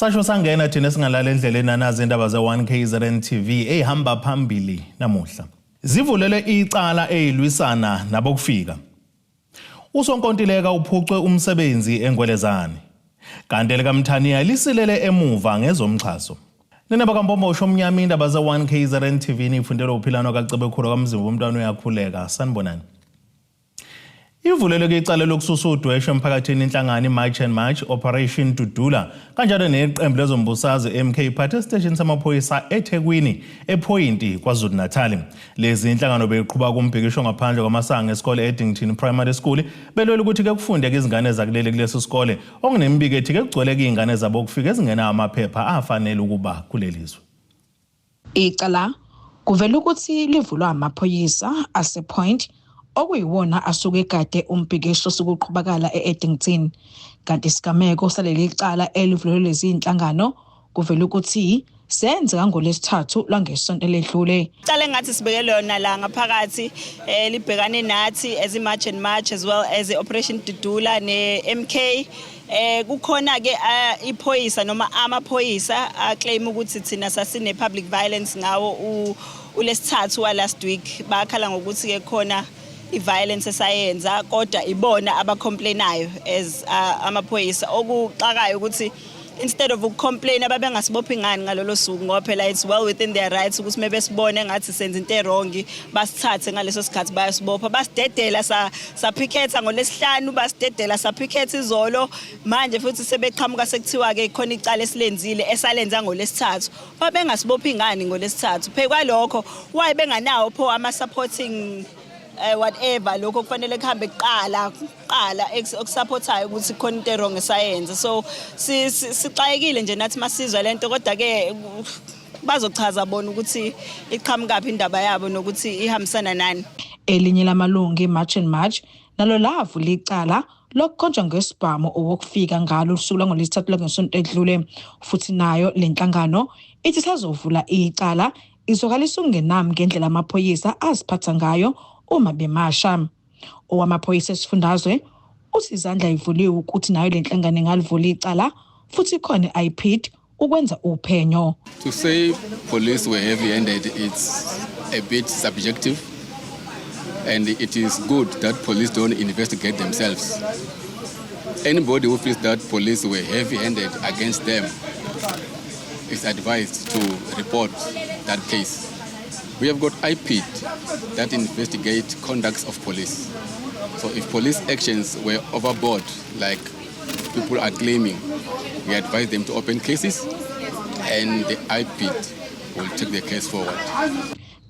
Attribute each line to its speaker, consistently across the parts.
Speaker 1: Sasho sangena thina esingalala endleleni anazi indaba ze-1 KZN TV eyihamba phambili namuhla. Zivulele icala eyilwisana nabokufika. Usonkontileka uphucwe umsebenzi eNgwelezane. Kanti elikaMthaniya lisilele emuva ngezomxhaso. Nina bakaMpombosho omnyama indaba ze-1 KZN TV nifundelwa uphilano kaCebekhulu kaMzimba umntwana uyakhuleka. Sanibonani. Ivuleleke icala lokususa udweshu emphakathini inhlangano iMarch and March Operation Dudula kanjalo neqembu lezombusazwe MK Party esiteshini samaphoyisa eThekwini ePhoyinti KwaZulu-Natal. Lezi inhlangano beyiqhuba kumbhikisho ngaphandle kwamasango esikole Eddington Primary School belwela ukuthi ke kufundeke izingane zakuleli kulesi sikole okunemibiko ethi ke kugcwele izingane zabo kufika ezingenawo amaphepha afanele ukuba kuleli zwe.
Speaker 2: Icala kuvela ukuthi livulwa amaphoyisa asePoint okuyiwona asuke egade umbhikisho osukuqhubakala e-Eddington. Kanti isigameko saleli cala elivulelwe lezi nhlangano kuvela ukuthi senzeka ngolwesithathu lwangesonto eledlule.
Speaker 3: Icala engathi sibekele yona la ngaphakathi libhekane nathi as i-March and March as well as i-Operation Dudula ne-MK. Kukhona ke iphoyisa noma amaphoyisa aclaim ukuthi thina sasine public violence ngawo ulesithathu wa last week. Bakhala ngokuthi ke khona i-violence esayenza kodwa ibona abacomplainayo as amaphoyisa. Okuxakayo ukuthi instead of ukucomplain ababengasibophi ngani ngalolo suku, ngoba phela it's well within their rights ukuthi mebesibone ngathi senza into e-wrong basithathe ngaleso sikhathi bayasibopha. Basidedela saphikhetha ngolesihlanu, basidedela saphikhetha izolo, manje futhi sebeqhamuka sekuthiwa ke khona icala esilenzile esalenza ngolesithathu. Babengasibophi ngani ngolesithathu? Phe kwalokho why benganawo pho ama supporting whatever lokho kufanele kuhambe kuqala kuqala okusupportayo ukuthi khona into e-wrong esayenza. So sixakekile nje nathi masizwa lento, kodwa ke bazochaza bona ukuthi iqhamukaphi indaba yabo nokuthi ihambisana nani.
Speaker 2: Elinye lamalungu eMarch and March nalo lavula icala lokukhonjwa ngesibhamu owokufika ngalo usuku lwangolwesithathu lwangesonto edlule, futhi nayo le nhlangano ithi sazovula icala izwakalisa ukungenami ngendlela amaphoyisa aziphatha ngayo uma bemasha. Owamaphoyisa esifundazwe uthi izandla ivuliwe ukuthi nayo le nhlangano ingalivula icala futhi ikhona i-IPID ukwenza uphenyo.
Speaker 4: To say police were heavy-handed, it's a bit subjective, and it is good that police don't investigate themselves. Anybody who feels that police were heavy-handed against them is advised to report that case. We have got IPID that investigate conducts of police. So if police actions were overboard, like people are claiming, we advise them to open cases and the IPID will take the case forward.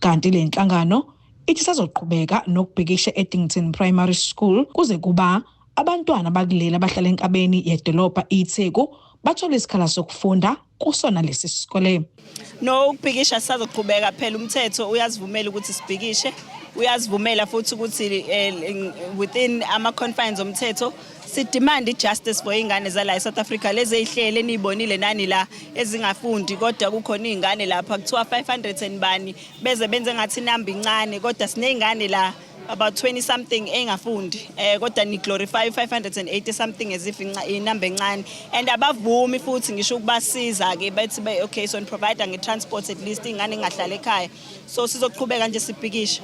Speaker 2: Kanti le nhlangano ithi sazoqhubeka nokubhikisha eDington Primary School kuze kuba abantwana bakuleli abahlala enkabeni yedolobha iTheku bathola isikhala sokufunda kusona lesi sikole.
Speaker 3: No, ukubhikisha sisazoqhubeka phela, umthetho uyasivumela ukuthi sibhikishe, uyasivumela futhi ukuthi within ama confines omthetho si demand justice for ingane zala eSouth Africa lezi ezihlele enibonile nani la ezingafundi, kodwa kukhona izingane lapha kuthiwa 500 and bani beze benze ngathi inamba incane, kodwa sinezingane la about 20 something engafundi, kodwa ni glorify 580 something as if inamba encane, and abavumi futhi ngisho ukubasiza ke bethi be okay, so provide nge transport at least ingane ingahlala ekhaya. So sizoqhubeka nje sibhikishe.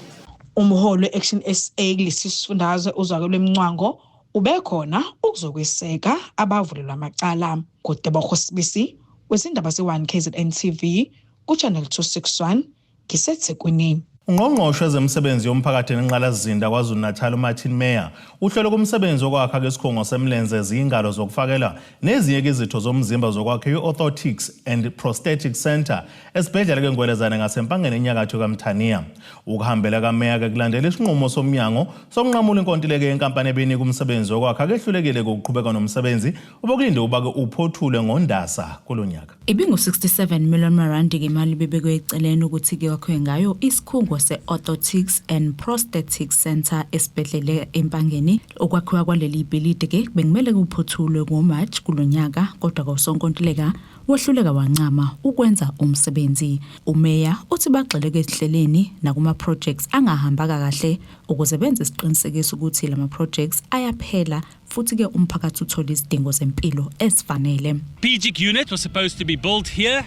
Speaker 2: Umholi we-Action SA kulesi sifundazwe uZwakelwe Mncwango ubekhona ukuzokweseka abavulelwa amacala. Kutebogo Sibisi wezindaba ze-1 KZN TV ku-Channel 261 ngiseThekwini.
Speaker 1: Ungqongqoshe wezemisebenzi yomphakathi nenqalasizinda KwaZulu-Natal uMartin Meyer uhlole kumsebenzi wokwakha kwesikhungo semlenze zingalo zokufakela nezinye izitho zomzimba zokwakha i-Orthotics and Prosthetic Center esibhedlela keNgwelezane ngaseMpangeni enyakatho kaMthaniya. Ukuhambela kaMeyer ke kulandela isinqumo somnyango sokunqamula inkontileka yenkampani ebinika umsebenzi wokwakha kehlulekile ukuqhubeka nomsebenzi obekulinde ukuba-ke uphothulwe ngoNdasa kulo nyaka.
Speaker 5: Ibingu-67 million rand imali bebekwe eceleni ukuthi-ke kwakhiwe ngayo isikhungo se-Orthotics and Prosthetics Center esibhedlele eMpangeni. Ukwakhiwa kwaleli bhilidi-ke bekumele kuphothulwe ngoMarch kulo nyaka, kodwa kosonkontileka Wehluleka wancama ukwenza umsebenzi. Umeya uthi bagxileke ezihleleni nakuma-projects angahambanga kahle ukuze benze isiqinisekiso ukuthi lama-projects ayaphela futhi-ke umphakathi uthole izidingo zempilo ezifanele.
Speaker 6: PGIC unit was supposed to be built here,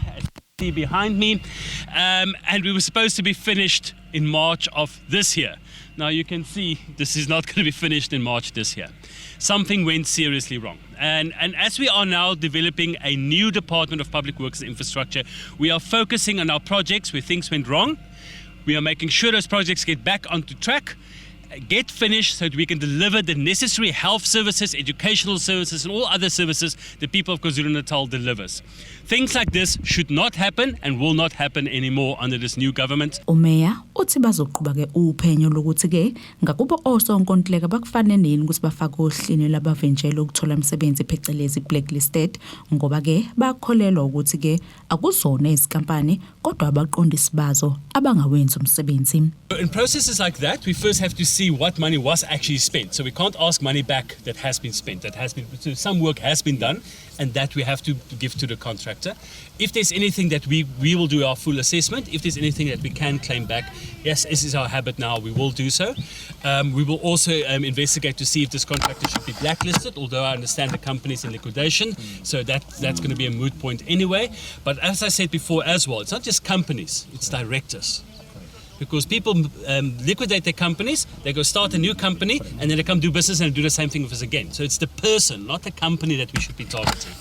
Speaker 6: see behind me, and we were supposed to be finished in March of this year. Now you can see this is not going to be finished in March this year. Something went seriously wrong. And as we are now developing a new Department of Public Works and Infrastructure, we are focusing on our projects where things went wrong. We are making sure those projects get back onto track, get finished so that we can deliver the necessary health services, educational services, and all other services the people of KwaZulu-Natal delivers. Things like this should not happen and will not happen anymore under this new government.
Speaker 5: Umeya uthi bazoqhuba-ke uphenyo lokuthi-ke ngakubo osonkontileka bakufanele nini ukuthi bafake ohlwini labavinjelwe ukuthola imisebenzi, phecelezi blacklisted, ngoba-ke bakholelwa ukuthi-ke akuzona izinkampani kodwa abaqondisi bazo abangawenzi umsebenzi.
Speaker 6: In processes like that, we first have to see what money was actually spent. So we can't ask money back that has been spent. That has been so some work has been done, and that we have to give to the contractor. If there's anything that we will do our full assessment. If there's anything that we can claim back, yes, this is our habit now. We will do so. We will also investigate to see if this contractor should be blacklisted. Although I understand the company is in liquidation, so that's going to be a moot point anyway. But as I said before as well, it's not just companies; it's directors because people liquidate their companies, they go start a new company, and then they come do business and do the same thing with us again. So it's the person, not the company, that we should be targeting.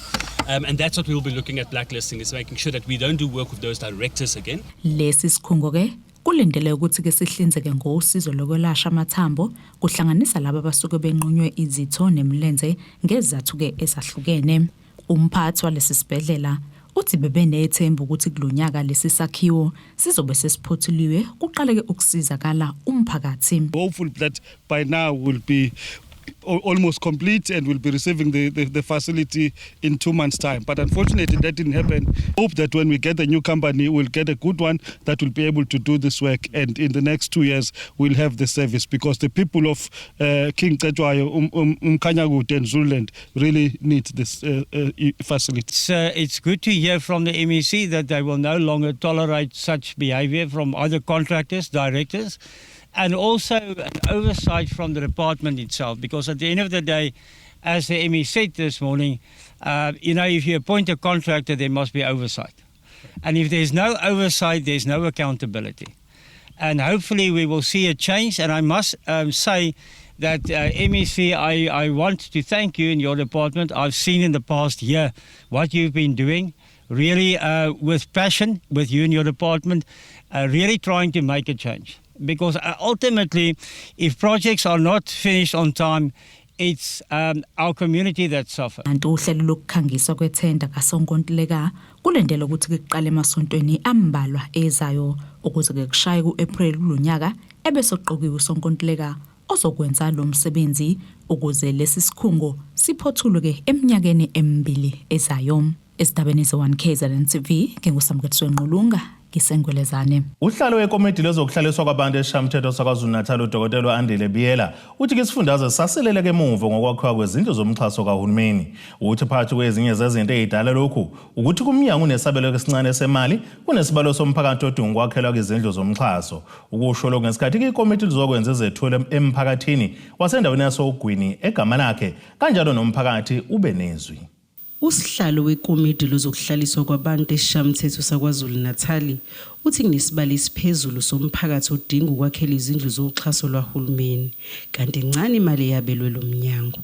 Speaker 6: And that's what we will be looking at blacklisting, is making sure that we don't do work with those directors again.
Speaker 5: Lesi sikhungo-ke kulindele ukuthi-ke sihlinzeke ngosizo lokwelashwa amathambo, kuhlanganisa laba abasuke benqunywe izitho nemilenze ngezizathu-ke ezahlukene. Umphathi walesi sibhedlela uthi bebenethemba ukuthi kulonyaka lesi sakhiwo sizobe sesiphothuliwe, kuqaleke ukusizakala umphakathi.
Speaker 7: Hopeful that by now we'll be almost complete and we'll be receiving the facility in 2 months' time. But unfortunately, that didn't happen. Hope that when we get the new company, we'll get a good one that will be able to do this work. And in the next 2 years, we'll have the service because the people of King Cetshwayo, uMkhanyakude and Zululand really need this facility.
Speaker 8: It's good to hear from the MEC that they will no longer tolerate such behavior from other contractors, directors, and also an oversight from the department itself. Because at the end of the day, as the MEC said this morning, if you appoint a contractor, there must be oversight. And if there's no oversight, there's no accountability. And hopefully we will see a change. And I must say that MEC, I want to thank you in your department. I've seen in the past year what you've been doing, really with passion with you and your department, really trying to make a change. Because ultimately, if projects are not finished on time, it's our community that suffer.
Speaker 5: Kanti uhlelo lokukhangiswa kwethenda kasonkontileka kulindele ukuthi kuqale emasontweni ambalwa ezayo ukuze ke kushaye ku-April kulonyaka ebese uqokiwe usonkontileka ozokwenza lo msebenzi ukuze lesi sikhungo siphothulwe ke eminyakeni emibili ezayo. Ezindabeni ze-1 KZN TV, nginguSamkethiwe Nqulunga, ngiseNgwelezane.
Speaker 1: Usihlalo wekomiti lezokuhlaliswa kwabantu esishayamthetho saKwaZulu-Natal, uDokotela Andile Biyela, uthi ke isifundazwe sasileleke emuva ngokwakhiwa kwezindlu zomxhaso kahulumeni. Uthi phakathi kwezinye zezinto ey'dala lokhu ukuthi kumnyango unesabelo esincane semali kunesibalo somphakathi odinga ukwakhelwa kwezindlu zomxhaso. Ukusho lokhu ngesikhathi ikomiti lizokwenza izethulo emphakathini wasendaweni yasoGwini eGamalakhe, kanjalo nomphakathi ube nezwi.
Speaker 9: Usihlalo wekomidi lozokuhlaliswa kwabantu esishayamthetho saKwaZulu-Natal uthi kunesibalo esiphezulu somphakathi odinga ukwakhela izindlu zoxhaso lwahulumeni, kanti incane imali eyabelwe lo mnyango.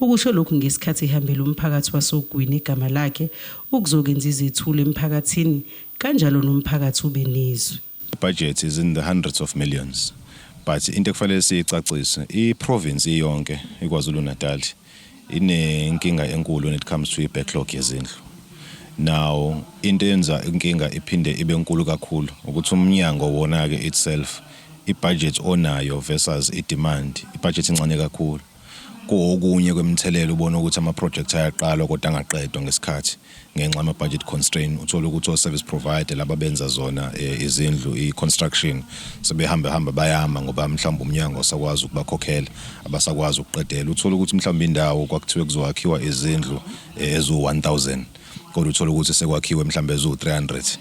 Speaker 9: Ukusho lokhu ngesikhathi ehambela umphakathi wasoGwini eGamalakhe ukuzokwenza izethulo emphakathini, kanjalo nomphakathi ube nezwi.
Speaker 10: Budget is in the hundreds of millions, but into ekufanele siyicacise, i-province iyonke iKwaZulu Natal inenkinga enkulu when it comes to i-backlog yezindlu. Now into eyenza inkinga iphinde ibe nkulu kakhulu ukuthi umnyango wona ke itself, i-budget onayo versus i-demand, i-budget incane kakhulu. Kuwokunye kwemithelela ubona ukuthi ama-project ayaqalwa kodwa angaqedwa ngesikhathi ngenxa yama-budget constraint. Uthola ukuthi o-service provider laba benza zona izindlu, i-construction, sebehamba hamba bayama ngoba mhlawumbe umnyango awusakwazi ukubakhokhela, abasakwazi ukuqedela. Uthola ukuthi mhlawumbe indawo kwakuthiwe kuzowakhiwa izindlu eziwu-1000 Kodwa uthola ukuthi sekwakhiwe mhlambe eziwu 300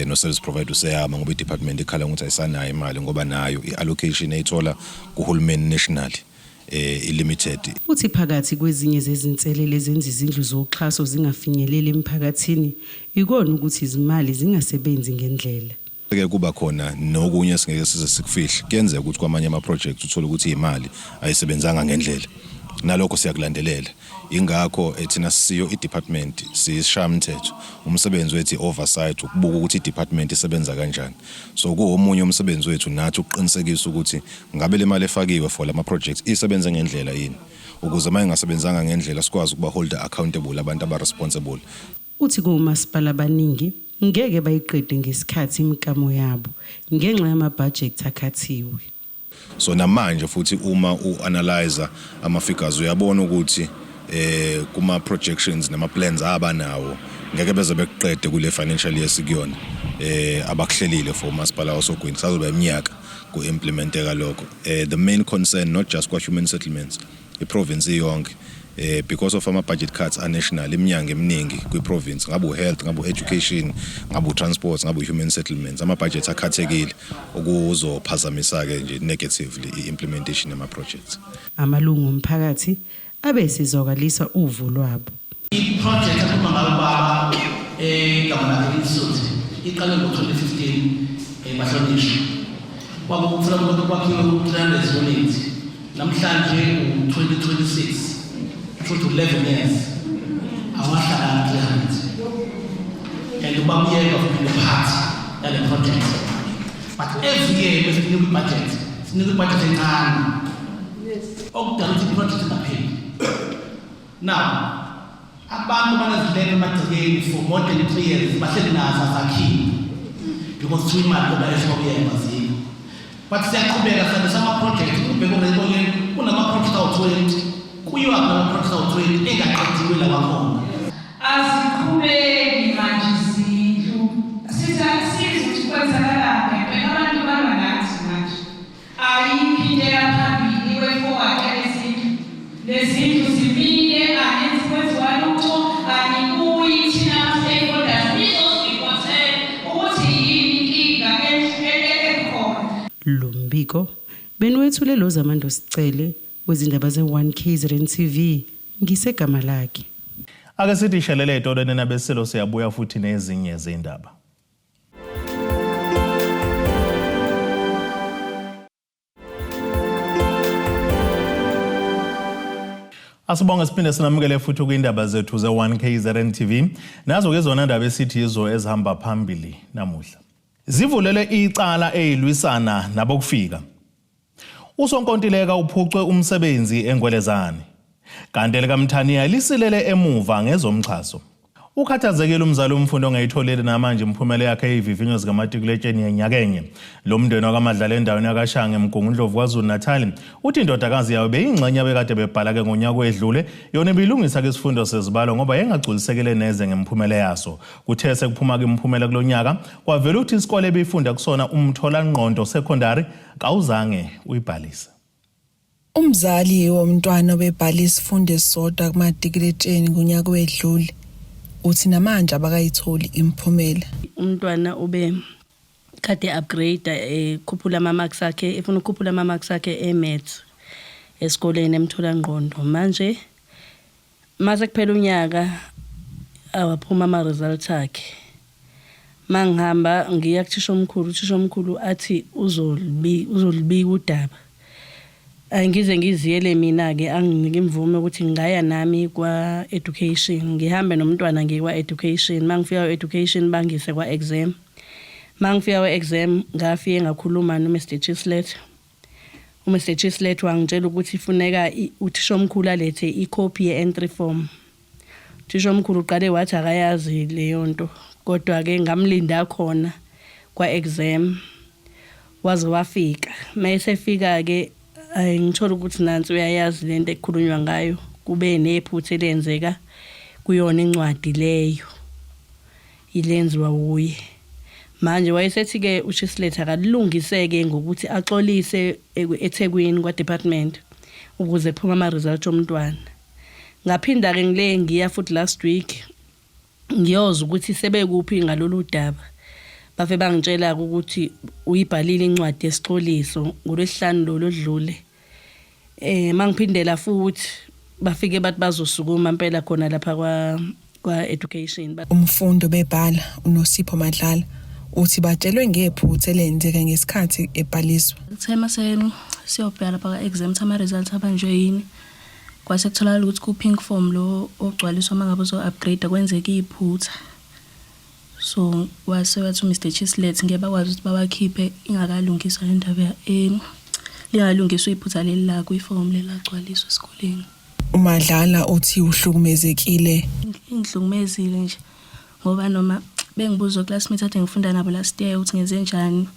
Speaker 10: no service provider useyama ngoba i-department ikhala ngokuthi ayisanayo imali ngoba nayo i-allocation eyithola kuhulumeni nationally i-limited.
Speaker 9: Uthi phakathi kwezinye zezinselele ezenza izindlu zoxhaso zingafinyeleli emphakathini ikona ukuthi izimali zingasebenzi ngendlela.
Speaker 10: Ke kuba khona nokunye singeke size sikufihle. Kuyenzeka ukuthi kwamanye ama-projects uthole ukuthi imali ayisebenzanga ngendlela. Nalokho siyakulandelela. Ingakho thina siyo i-department siyisishayamthetho. Umsebenzi wethu i-oversight ukubuka ukuthi i-department isebenza kanjani. So kuwomunye umsebenzi wethu nathi ukuqinisekisa ukuthi ngabe le mali efakiwe for lama projects isebenze ngendlela yini. Ukuze uma ingasebenzanga ngendlela sikwazi ukuba hold accountable abantu aba responsible.
Speaker 9: Uthi komasipala abaningi ngeke bayiqede ngesikhathi imiklamo yabo ngenxa yamabhajethi akhathiwe.
Speaker 10: So namanje futhi uma u-analyzer ama-figures uyabona ukuthi kuma projections nama plans abanawo ngeke beze bekuqede kule financial year sikuyona abakuhlelile for umasipala wasoGwini kusazoba iminyaka ku-implementeka lokho. The main concern not just kwa human settlements, i-province iyonke, because of ama budget cuts a national, iminyango eminingi kwi-province, ngabe u-health, ngabe u-education, ngabe u-transport, ngabe u-human settlements, ama budgets akhathekile ukuzophazamisa ke nje negatively i-implementation yama projects.
Speaker 9: Amalungu omphakathi abe sizwakalisa uvo lwabo.
Speaker 11: I-project akhuluma ngayo baba egama lakhe ilisuthi iqale ngo-2015 bahlonishwa. Kwabe kufuna ukuthi kwakhiwe u-300 units. Namhlanje u-2026, futhi 11 years awahlangana 300, and ubabuyeka for being a part yale project, but every year bese sinikwa i-budget, sinikwa i-budget encane okudala ukuthi i-project ingapheli. Now abantu banezilebe emagcekeni for more than 3 years, bahleli nazo, azakhiwe because kuthiwa imali ngoba esho kuyena azikho, but siyaqhubeka sandisa ama-project. Ubheke ongekonyeni kunama-project awu-20, kuyiwa nama-project awu-20 engaqediwe lawakhona.
Speaker 12: Aziqhubeki manje izindlu, sithi akusizi ukuthi kwenzakalani ngempela, abantu balwa nathi manje. Ayikho into phambili way forward yalezindlu, lezindlu zimile, angenzi kwenziwa lutho, anibuyi thina ama-stakeholders nizosiripotela ukuthi yini inkinga ekhona.
Speaker 9: Lo mbiko beniwethule lo Zamando Sicele wezindaba ze-1 KZN TV ngisegama lakhe.
Speaker 1: Ake sithi shelele etolweni nabesilo, siyabuya futhi nezinye zindaba. Asibonge siphinde sinamukele futhi kwindaba zethu ze-1 KZN TV. Nazo ke zona ndaba esithi yizo ezihamba phambili namuhla. Zivulele icala ezilwisana nabokufika. Usonkontileka uphucwe umsebenzi eNgwelezane. Kanti elikaMthaniya lisilele emuva ngezomxhaso. Ukhathazekile umzali umfundi ongayitholile namanje imiphumela yakhe eyivivinyo zikamatikuletsheni yenyakenye. Lo mndeni wakaMadlala endaweni yakaShange eMgungundlovu KwaZulu-Natal uthi indodakazi yayo beyingxenye abekade bebhala-ke ngonyaka wedlule, yona ibilungisa-ke isifundo sezibalo ngoba yayingagculisekile neze ngemiphumela yaso. Kuthe sekuphuma-ke imiphumela kulo nyaka kwavela ukuthi isikole ebifunda kusona uMtholangqondo Secondary kawuzange uyibhalise.
Speaker 13: Umzali womntwana obebhala isifundo esisodwa kumatikuletsheni ngonyaka wedlule uthi namanje abakayitholi imiphumela.
Speaker 14: Umntwana ube kade upgrade, ekhuphula ama-marks akhe, efuna ukukhuphula ama-marks akhe e-maths esikoleni eMtholangqondo. Manje mase kuphela unyaka awaphuma ama-results akhe. Mangihamba ngiya kuthisha omkhulu, uthisha omkhulu athi uzolibika udaba. Angize ngiziyele mina-ke, anginike imvume ukuthi ngingaya nami kwa-education, ngihambe nomntwana ngiye kwa-education. Uma ngifika kwa-education bangise kwa-exam. Uma ngifika kwa-exam ngafike ngakhuluma no-Mr Chislet. U-Mr Chislet wangitshela ukuthi funeka uthisha omkhulu alethe ikhophi ye-entry form. Uthisha omkhulu uqale wathi akayazi leyo nto, kodwa-ke ngamlinda khona kwa-exam waze wafika. Mayesefika-ke ngithola ukuthi nansi uyayazi lento ekukhulunywa ngayo, kube nephutha elenzeka kuyona incwadi leyo ilenziwa wuye. Manje wayesethi-ke uChislet akalungise-ke ngokuthi axolise eThekwini kwa-department ukuze kuphume ama-result omntwana. Ngaphinda-ke ngile ngiya futhi last week. Ngiyozwa ukuthi sebekuphi ngalolu daba. Bafe bangitshela-ke ukuthi uyibhalile incwadi yesixoliso ngoLwesihlanu lolu oludlule. Eh mangiphindela futhi bafike bathi bazosukuma impela khona lapha kwa kwa education.
Speaker 13: Umfundi obebhala uNosipho Madlala uthi batshelwe ngephutha elenzeka ngesikhathi ebhaliswa.
Speaker 15: Kuthe mase siyobheka lapha ka-exam ukuthi ama-results abanjwe yini kwase kutholakala ukuthi ku-pink form lo ogcwaliswa uma ngabe uzo-upgrade kwenzeka iphutha. So wase wathi uMr Chislet ngeke bakwazi ukuthi bawakhiphe ingakalungiswa le ndaba lingalungiswa iphutha leli la kwifomu lelagcwaliswa esikoleni.
Speaker 13: UMadlala uthi uhlukumezekile.
Speaker 15: Ingihlukumezile nje ngoba noma bengibuza oclassmate ade ngifunda nabo last year ukuthi ngenze njani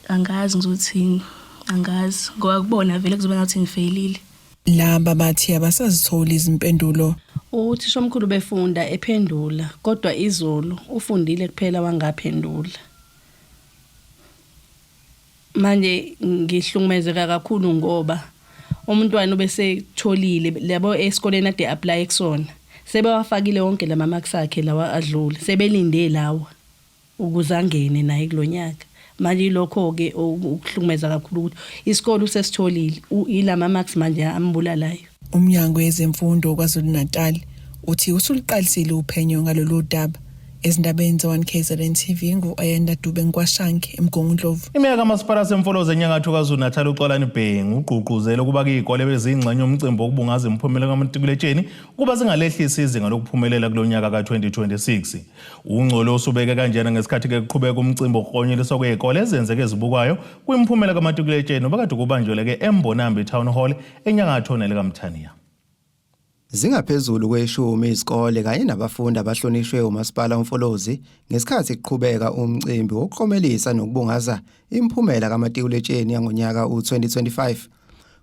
Speaker 15: angazi ngizothini angazi ngoba kubona vele kuzobe ngathi ngifeyilile.
Speaker 13: Laba bathi abasazitholi izimpendulo.
Speaker 14: Uthishomkhulu befunda ephendula kodwa izolo ufundile kuphela wangaphendula. Manje ngihlukumezeka kakhulu ngoba umntwana ubesetholile labo esikoleni ade apply kusona sebewafakile wonke lama marks akhe lawa adlule sebelinde lawa ukuze angene naye kulonyaka. Manje ilokho-ke okuhlukumeza kakhulu ukuthi isikole usesitholile ilama marks manje ambulalayo.
Speaker 13: Umnyango wezeMfundo KwaZulu-Natal uthi usuliqalisile uphenyo ngalolu daba. Ezindabeni ze-1 KZN TV ngu-Ayanda Dube Nkwashange eMgungundlovu.
Speaker 1: Imeya kamasipala semfolozi enyakatho KwaZulu-Natal uXolani Bhengu ugqugquzele ukuba kuyikole beziyingxenye yomcimbi wokubungaza imiphumela kamatikuletsheni ukuba zingalehlisi izinga lokuphumelela kulo nyaka ka-2026. Ungcolo usubeke kanjena ngesikhathi ke kuqhubeka umcimbi wokuklonyeliswa kwezikole ezenzeke ezibukwayo kwimiphumela kamatikuletsheni obekade kubanjwele ke eMbonambi Town Hall enyakatho nelikaMthaniya.
Speaker 16: Zingaphezulu kweshumi izikole kanye nabafundi abahlonishwe uMasipala uMfolozi ngesikhathi kuqhubeka umcimbi wokuklomelisa nokubungaza imiphumela kamatikuletsheni yangonyaka u-2025.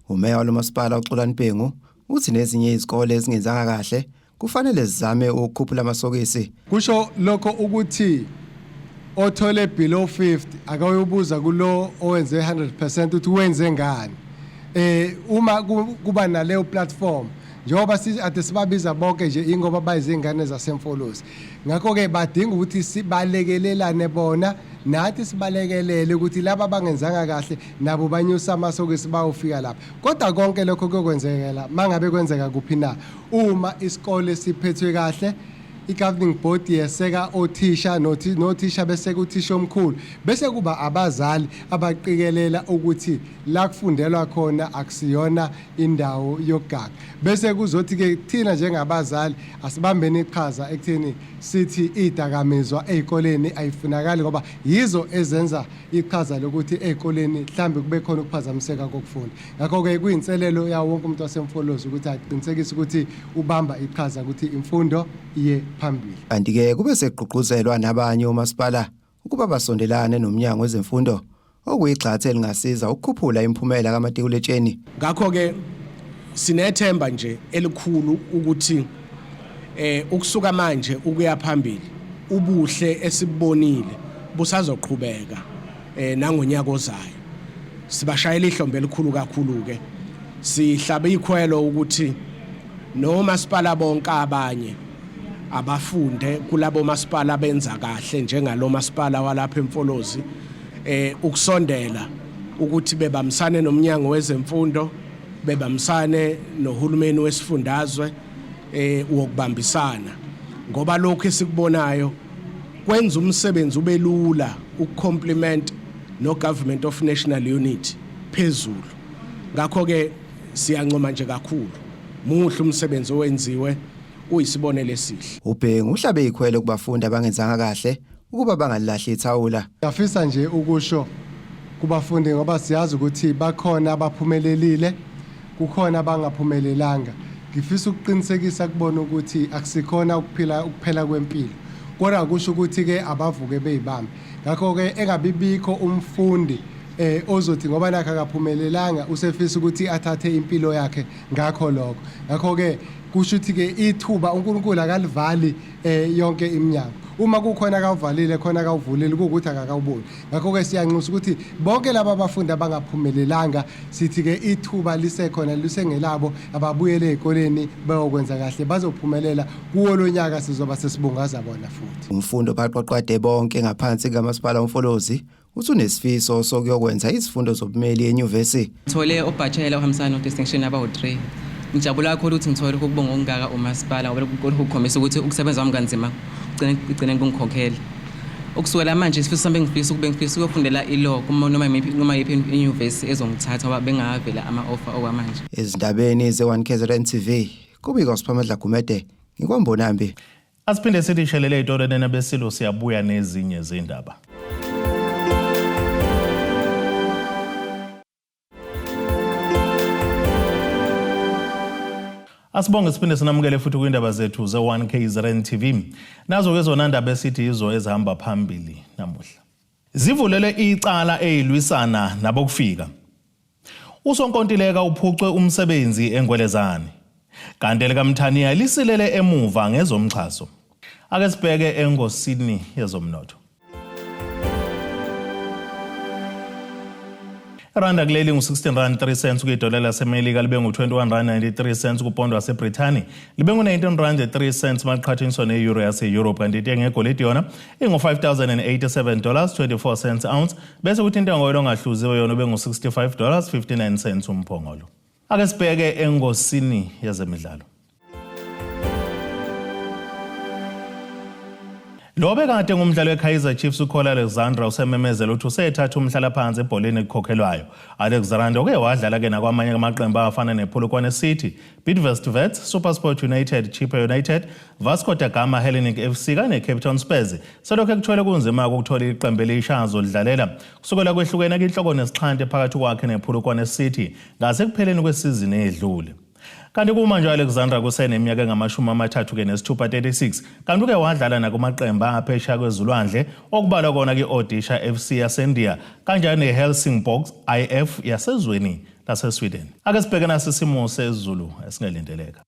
Speaker 16: Umeya walo masipala uXolani Bhengu uthi nezinye izikole ezingenzanga kahle kufanele zizame ukukhuphula amasokisi.
Speaker 17: Kusho lokho ukuthi othole below 50 akayobuza kulo owenze 100% ukuthi wenze ngani. Uma kuba naleyo platform njengoba ade sibabiza bonke nje ingoba bayizingane zaseMfolozi, ngakho-ke badinga ukuthi sibalekelelane bona nathi sibalekelele ukuthi laba abangenzanga kahle nabo banyusa amasokisi bayofika lapha. Kodwa konke lokho kuyokwenzekela mangabe kwenzeka kuphi na uma isikole siphethwe kahle, i-governing board yeseka othisha nothisha beseka uthisha omkhulu, bese kuba abazali abaqikelela ukuthi la kufundelwa khona akusiyona indawo yokugaga. Bese kuzothi-ke thina njengabazali asibambeni iqhaza ekutheni sithi idakamizwa ey'koleni ayifunakali, ngoba yizo ezenza iqhaza lokuthi ey'koleni mhlambe kube khona ukuphazamiseka kokufunda. Ngakho-ke kuyinselelo yawo wonke umuntu waseMfolozi ukuthi aqinisekise ukuthi ubamba iqhaza ukuthi imfundo iye phambili.
Speaker 16: Kanti-ke kube sekugqugquzelwa nabanye omasipala ukuba basondelane nomnyango wezemfundo okuyigxathu elingasiza ukukhuphula imiphumela kamatikuletsheni.
Speaker 18: Ngakho-ke sinethemba nje elikhulu ukuthi ukusuka manje ukuya phambili ubuhle esibubonile busazoqhubeka nangonyaka ozayo. Sibashayela ihlombe elikhulu kakhulu-ke, sihlabe ikhwelo ukuthi nomasipala bonke abanye abafunde kulabo masipala benza kahle njengalo masipala walapha eMfolozi ukusondela ukuthi bebambisane nomnyango wezemfundo, bebambisane nohulumeni wesifundazwe wokubambisana, ngoba lokhu esikubonayo kwenza umsebenzi ube lula ukucompliment no Government of National Unity phezulu. Ngakho-ke siyancoma nje kakhulu, muhle umsebenzi owenziwe, uyisibonelo esihle.
Speaker 16: UBhengu uhlabe ikhwelo kubafundi abangenzanga kahle ukuba bangalilahli ithawula.
Speaker 17: Ngiyafisa nje ukusho kubafundi, ngoba siyazi ukuthi bakhona abaphumelelile, kukhona abangaphumelelanga. Ngifisa ukuqinisekisa kubona ukuthi akusikhona ukuphila ukuphela kwempilo, kodwa kusho ukuthi-ke abavuke beyibambe. Ngakho-ke engabibikho umfundi ozothi ngoba nakho akaphumelelanga usefisa ukuthi athathe impilo yakhe ngakho lokho. Ngakho-ke kusho ukuthi-ke ithuba uNkulunkulu akalivali yonke iminyango. Uma kukhona akawuvalile, khona akawuvulile, kuwukuthi akakawuboni. Ngakho-ke siyanxusa ukuthi bonke laba bafundi abangaphumelelanga, sithi-ke ithuba lisekhona, lisengelabo, ababuyele ey'koleni bayokwenza kahle, bazophumelela kuwo lo nyaka, sizoba sesibungaza bona futhi.
Speaker 16: Umfundi obaqwaqwade bonke ngaphansi kukaMasipala uMfolozi uthi unesifiso sokuyokwenza izifundo zobumeli enyuvesi.
Speaker 19: Ngithole ubachelor ohambisana no-distinction abawu-3. Ngijabula kakhulu ukuthi ngithole ukubonga okungaka umasipala ngoba lokhu kukhombisa ukuthi ukusebenza kwami kanzima kugcine kungikhokhela. Ukusukela manje isifiso sami bengifisa ukube ngifisa ukuyofundela i-law noma yiphi noma yiphi inyuvesi ezongithatha ngoba bengavela ama-offer okwamanje.
Speaker 16: Ezindabeni ze-1 KZN TV, kubika uSiphamandla Gumede, ngikwambonambi.
Speaker 1: Asiphinde sithi shelele ey'tolo nena besilo siyabuya nezinye zindaba. Asibonge siphinde sinamukele futhi kwindaba zethu ze-1 KZN TV. Nazo-ke zona ndaba esithi yizo ezihamba phambili namuhla. Zivulelwe icala eyilwisana nabokufika. Usonkontileka uphucwe umsebenzi eNgwelezane. Kanti elikaMthaniya lisilele emuva ngezomxhaso. Ake sibheke engosini yezomnotho. Iranda kuleli ngu-16 rand 3 cents kwidola laseMelika libe ngu-21 rand 93 cents kupondo waseBrithani libe ngu-19 rand 3 cents maqhathaniswa ne-euro yase-Europe kanti intengo yegolide yona ingu-5087 dollars 24 cents ounce bese kuthi intengo yoyilo ongahluziwe yona ube ngu-65 dollars 59 cents umphongolo. Ake sibheke engosini yezemidlalo. Lo bekade ngumdlali weKaizer Chiefs uCole Alexandra usememezela ukuthi usethatha umhlalaphansi ebholeni elikhokhelwayo. Alexandra uke wadlala ke nakwamanye amaqembu afana nePolokwane City, Bidvest Wits, SuperSport United, Chippa United, Vasco da Gama, Hellenic FC kanye neCape Town Spurs. Selokhu ekuthwele kunzima ukuthola iqembu elisha azolidlalela. Kusukela kwehlukene inhloko nesixhante phakathi kwakhe nePolokwane City ngasekupheleni kwesizini edlule. Kanti kumanje u-Alexandra kuseneminyaka engamashumi amathathu ke nesithupha 36 kanti uke wadlala nakumaqembu angaphesheya kwezulwandle okubalwa kona ki-Odisha FC yaseNdiya kanjalo ne-Helsingborg IF yasezweni laseSweden. Ake sibheke nasi isimo sezulu esingalindeleka.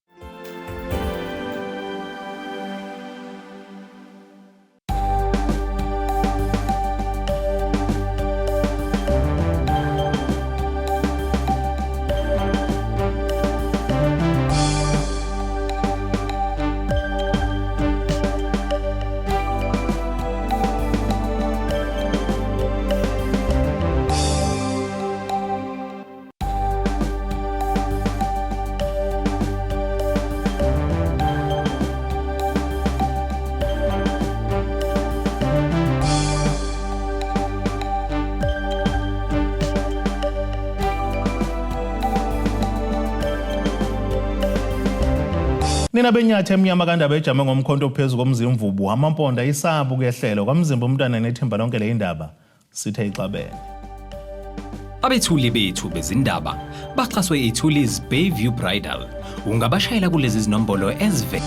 Speaker 1: Nina benyathi emnyama kandaba ejame ngomkhonto ophezu komzimvubu amamponda isabu kuyehlelo kwamzimba umntwana nethimba lonke le indaba sithe ixabene.
Speaker 20: Abethuli bethu bezindaba baxhaswe iThulis Bayview Bridal. Ungabashayela kulezi zinombolo ezive